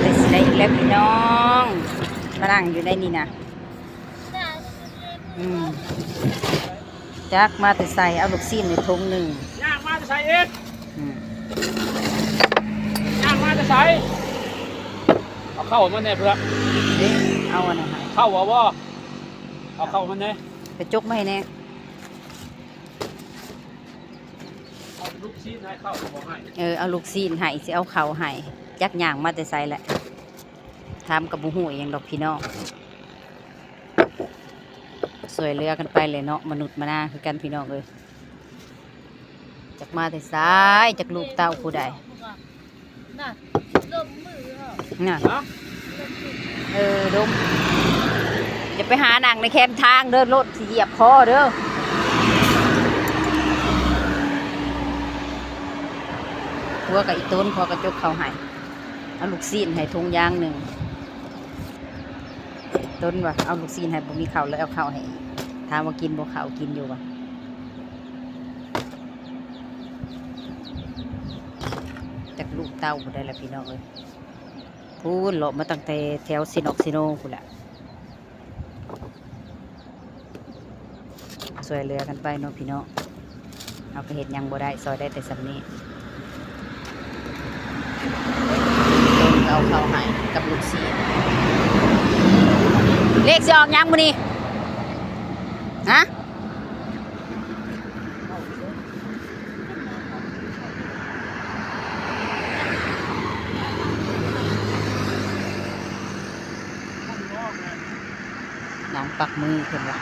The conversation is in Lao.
ແຕ່ຊິໄດ້ອີກແລ້ວພີ່ນ້ອງ ມານັ່ງຢູ່ໃນນີ້ນະ. ອືມ ຈັກມາແຕ່ໃສ ເອົາລູກຊີ້ນໃຫ້ຖົງໜຶ່ງ. ຍ່າງມາແຕ່ໃສອີກ? ອືມ ຍ່າງມາແຕ່ໃສ? ເອົາເຂົ້າມາແດ່ເພື່ອນ. ເດ້ ເອົາອັນນັ້ນໃຫ້ ເຂົ້າເອົາບໍ່? ເອົາເຂົ້າມາແດ່ ໄປຈົກມາໃຫ້ແດ່. ເອົາລູກຊີ້ນໃຫ້ ເຂົ້າບໍ່ໃຫ້. ເອີ ເອົາລູກຊີ້ນໃຫ້ ຊິເອົາເຂົ້າໃຫ້. ຈັກຍ່າງມາແຕ່ໃສແຫຼະ ຖາມກໍບໍ່ຮູ້ອີ່ຫຍັງດອກພີ່ນ້ອງ. ຊ່ວຍເຫຼືອກັນໄປແຫຼະເນາະ ມະນຸດມະນາຄືກັນພີ່ນ້ອງເອີຍ. ຈັກມາແຕ່ໃສ ຈັກລູກເຕົ້າຜູ້ໃດ. ນະ ລົມມືເຮົາ ນະ ຮະ? ເອີ ລົມ. ຢ່າໄປຫານັ່ງໃນແຄມທາງເດີ ລົດຊິຢຽບຄໍເດີ. ຜົວກັບອີ່ຕົນ ຜົວກໍຈົກເຂົ້າໃຫ້ ເອົາລູກຊີ້ນໃຫ້ຖົງຢາງໜຶ່ງ. ຕົນວ່າເອົາລູກຊີ້ນໃຫ້ ບໍ່ມີເຂົ້າ ແລ້ວເອົາເຂົ້າໃຫ້ອີກ. ຖາມວ່າກິນບໍ່ເຂົ້າ ກິນຢູ່ວ່າ. ຈັກລູກເຕົ້າຜູ້ໃດລະພີ່ນ້ອງເອີຍ. ພຸ້ນ ເລາະມາຕັ້ງແຕ່ແຖວເຊນອກເຊໂນພຸ້ນລະ. ຊ່ວຍເຫຼືອກັນໄປເນາະພີ່ນ້ອງ. ເຮົາກໍເຮັດຫຍັງບໍ່ໄດ້ ຊ່ອຍໄດ້ແຕ່ສ່ຳນີ້. ເອົາເຂົ້າໃຫ້ກັບລູກຊີ້ນ. ເລກຊິອອກຫຍັງມື້ນີ້? ຮະ? ນາງປັກມືເພິ່ນວ່າ.